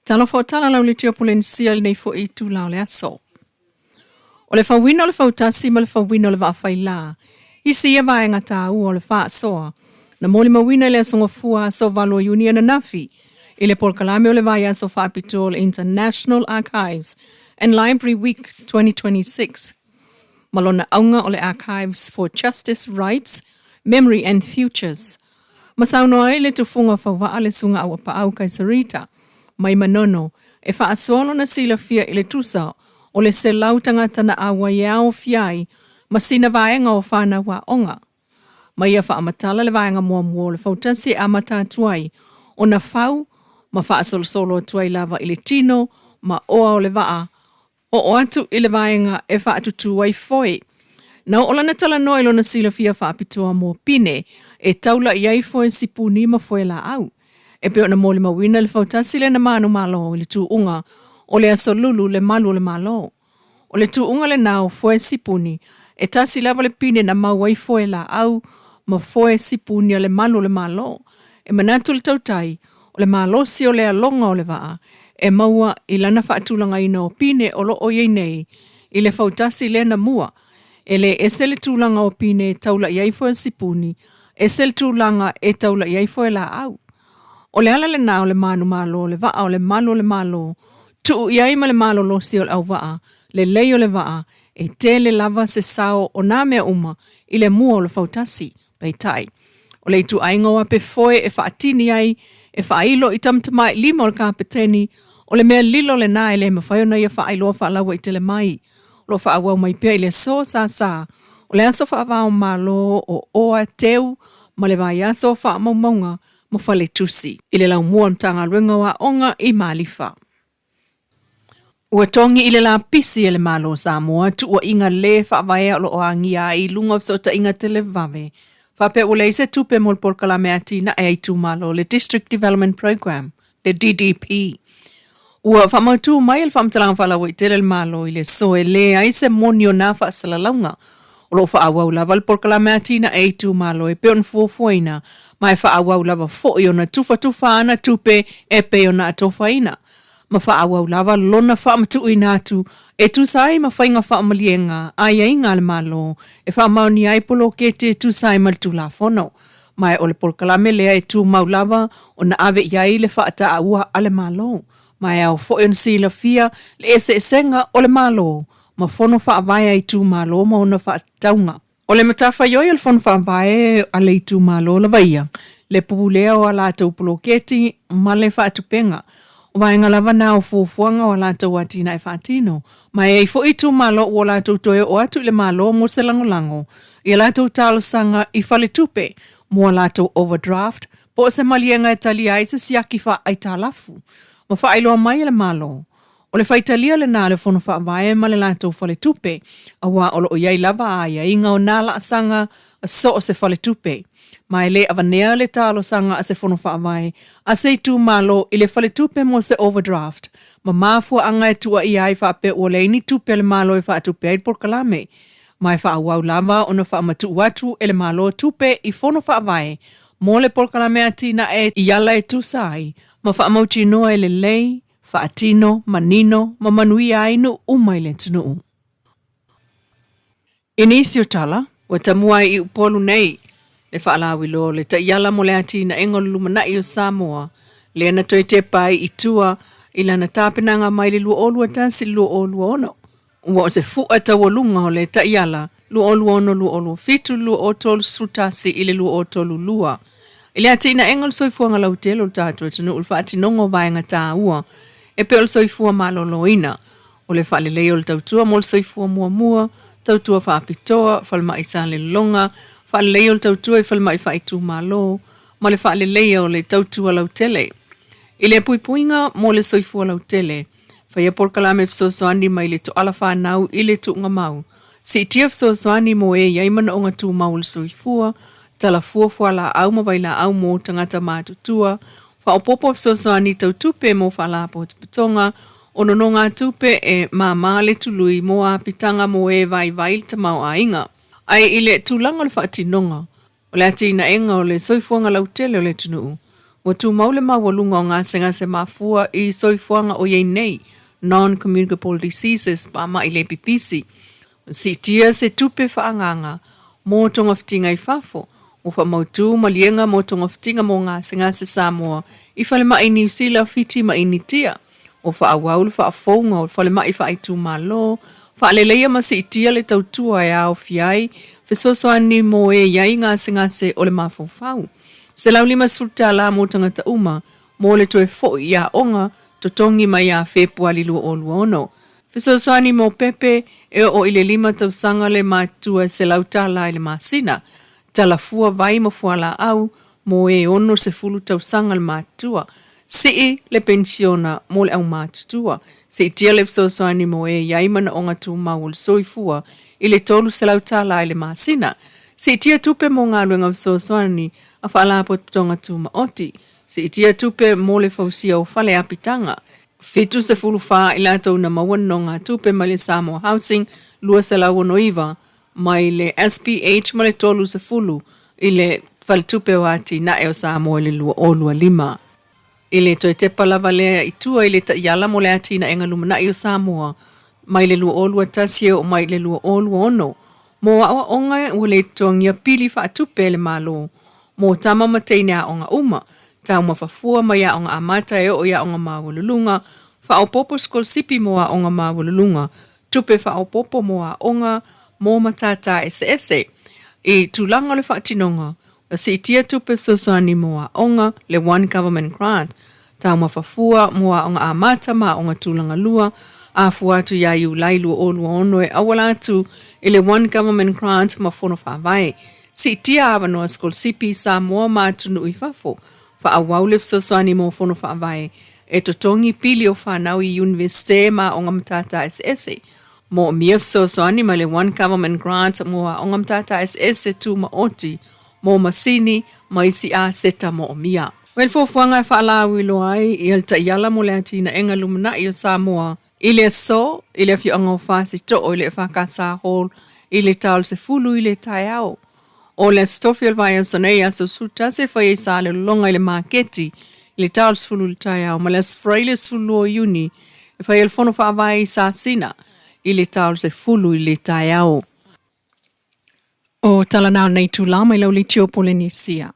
Talofa o tala lau le Tiopolenisia i lenei foi itula o le aso. O le fauina o le fautasi ma le fauina o le vaafailā, isi ia vaega tāua o le faasoa na molimauina i le Aso Gafua aso 8 o Iuni ananafi i le polokalame o le vaiaso faapitoa o le International Archives and Library Week 2026 ma lona auga o le Archives for Justice, Rights, Memory and Futures. Ma saunoa ai le tufuga fauvaa le Susuga Auapaau Kaisarita mai Manono e faasoa lona silafia i le tusa o le 100 tagata na auai e aofia ai ma sina vaega o fanau aoga. Ma ia faamatala le vaega muamua o le fautasi e amata atu ai ona fau ma faasolosolo atu ai lava i le tino ma oa o le vaa oo atu i le vaega e faatutū ai foe. Na oo lana talanoa i lona silafia faapitoa mo pine e taula i ai foe sipuni ma foe laau. E pei ona molimauina le fautasi lea na manumalo i le tuuga o le Aso Lulu le Malu o le Malo. O le tuuga lena o foe sipuni, e tasi lava le pine na mau ai foe laau ma foe sipuni a le Malu o le Malo. E manatu le tautai, o le malosi o le aloga o le vaa e maua i lana faatulagaina o pine o lo o i ai nei i le fautasi lea na mua. E le ese le tulaga o pine e taula i ai foe sipuni, ese le tulaga e taula i ai foe laau. O le ala lena o le manumalo o le vaa o le malu o le Malo, tuu i ai ma le malolosi o le auvaa, lelei o le vaa, e tele lava se sao o nā mea uma i le mua o le fautasi. Peitai, o le ituaiga o ape foe e faatini ai, e faailo i tamatamailima o le kapeteni, o le mea lilo lena e le mafai ona ia faailoa faalauaitele mai. O lo o faaauau mai pea i le aso Sasa, o le aso faava-o-Malo o oa teu ma le vaiaso o faamaumauga ma faletusi i le laumua o le Matagaluega o Aoga i Malifa. Ua togi i le lapisi e le Malo o Samoa tuuaiga lē faavaea o lo o agia ai i luga o fesootaiga televave faapea ua leai se tupe mo le polokalame atinae a itumalo, le District Development Programme, le DDP. Ua faamautū mai e le Faamatalaga Faalauaitele a le Malo i le aso e leai se moni o nā faasalalauga. O lo o faaauau lava le polokalame atinae a itumalo e pei ona fuafuaina ma e faaauau lava foi ona tufatufa ana tupe e pei ona atofaina. ma faaauau lava lona faamatuuina atu e tusa ai ma faiga faamaliega a aiaiga a le Malo e faamaonia ai poloketi e tusa ai ma le Tulafono. Ma o le polokalame lea e tumau lava ona ave i ai le faataua a le Malo, ma e ao foi ona silafia le eseesega o le Malo ma fono faavae a itumalo ma ona faatatauga. O le matafaioi o le Fono Faavae a le itumalo lava ia, le pulea o a latou poloketi ma le faatupega. O vaega lava na o fuafuaga o a latou atinae faatino. Ma e i ai foi itumalo ua latou toe oo atu i le Malo mo se lagolago i a latou talosaga i faletupe mo a latou overdraft po o se maliega e talia ai se siaki faaaitalafu ma faailoa mai e le Malo. O le faitalia lena a le Fono Faavae ma le latou faletupe, auā o lo o i ai lava aiaiga o nā laasaga a so o se faletupe. Ma e le avanea le talosaga a se Fono Faavae a se itumalo i le faletupe mo se overdraft ma mafuaaga e tuuaia ai faapea ua leai ni tupe a le Malo e faatupe ai le polokalame. Ma e faaauau lava ona faamatuu atu e le Malo tupe i Fono Faavae mo le polokalame atinae i ala e tusa ai ma faamautinoa e lelei faatino, manino ma manuia ai nuu uma i le atunuu. I nisi o tala, ua tamua ai i Upolu nei le faalauiloa o le taiala mo le atinaega o le lumanai o Samoa, lea na toe tepa ai i tua i lana tapenaga mai le 2021 i le 2026. Ua o se fua taualuga o le taiala 2026 2027 2031 i le 2032 i le atinaega o le soifuaga lautele o le tatou atunuu i le faatinoga o vaega taua e pei o le soifua maloloina, o le faaleleia o le tautua mo le soifua muamua, tautua faapitoa, falemai salelologa, faaleleia o le tautua i falemai faaitumalo, ma le faaleleia o le tautua lautele. I le puipuiga mo le soifua lautele, Faia polokalame fesoasoani mai le toala fanau i le tuugamau. Siitia fesoasoani mo e i ai manaoga tumau o le soifua, talafua fualaau ma vailaau mo tagata matutua, faaopoopo fesoasoani tau tupe mo faalapotopotoga o nonogatupe e māmā le tului mo apitaga mo e vaivai le tamaoaiga. Ae i le tulaga o le faatinoga, O le atinaega o le soifuaga lautele o le atunuu. Ua tumau le maualuga o gasegase mafua i soifuaga o i ai nei, non-communicable diseases, faamai le pipisi. Ua siitia se tupe faaagaaga mo togafitiga i fafo, ua faamautu maliega mo togafitiga mo gasegase Samoa i falemai i Niu Sila, Fiti ma Initia. Ua faaauau le faafouga o falemai faaitumalo, faaleleia ma siitia le tautua e aofia ai fesoasoani mo e i ai gasegase o le mafaufau. $150 mo tagata uma mo le toe foi i aoga totogi mai ia Fepuali 2026. Fesoasoani mo pepe e oo i le 5 tausaga le matutua e $100 i le masina. Talafua vai ma fualaau mo e 60 tausaga le matutua. Sii le penisiona mo le aumatutua. Siitia le fesoasoani mo e i ai manaoga tumau o le soifua i le $300 i le masina. Siitia tupe mo galuega fesoasoani a Faalapotopotoga Tumaoti. Siitia tupe mo le fausia o fale apitaga. 74 i latou na maua nonogatupe mai le Samoa Housing, 269 mai le SPH ma le 30 i le Faletupe o Atinae o Samoa i le 2025. I le toe tepa lava lea i tua i le taiala mo le atinaega lumanai o Samoa mai le 2021 e oo mai i le 2026, mo aoaoga ua le totogia pili faatupe e le Malo mo tama ma teine aoga uma, taumafa fua mai aoga amata e oo i aoga maualuluga, faaopoopo sikolasipi mo aoga maualuluga, tupe faaopoopo mo aoga mo matata eseese. I tulaga o le faatinoga, ua siitia tupe fesoasoani mo aoga, le One Government Grant, taumafa fua mo aoga amata ma aoga tulaga lua, a fua atu iā Iulai 2026 e auala atu i le One Government Grant ma Fono Faavae. Siitia avanoa sikolasipi i Samoa ma atunuu i fafo. Faaauau le fesoasoani mo Fono Faavae e totogi pili o fanau i Iunivesite ma aoga matata eseese. Moomia fesoasoani mai le One Government Grant mo aoga matata eseese tumaoti mo masini ma isi aseta moomia. O le fuafuaga e faalauiloa ai ia le taiala mo le atinaega lumanai o Samoa i le aso i le afioaga o Fasito'o i le EFKS Hall i le ta o le 10 i le taeao. O le Aso Tofi o le vaiaso nei, aso 11 e fai ai Salelologa i le maketi i le ta o le 10 i le taeao ma le Aso Faraile 12 o Iuni e fai ai le fono faavae i Sasina i le ta o le 10 i le taeao. O tala na o nei tula mai lau litio Polenisia.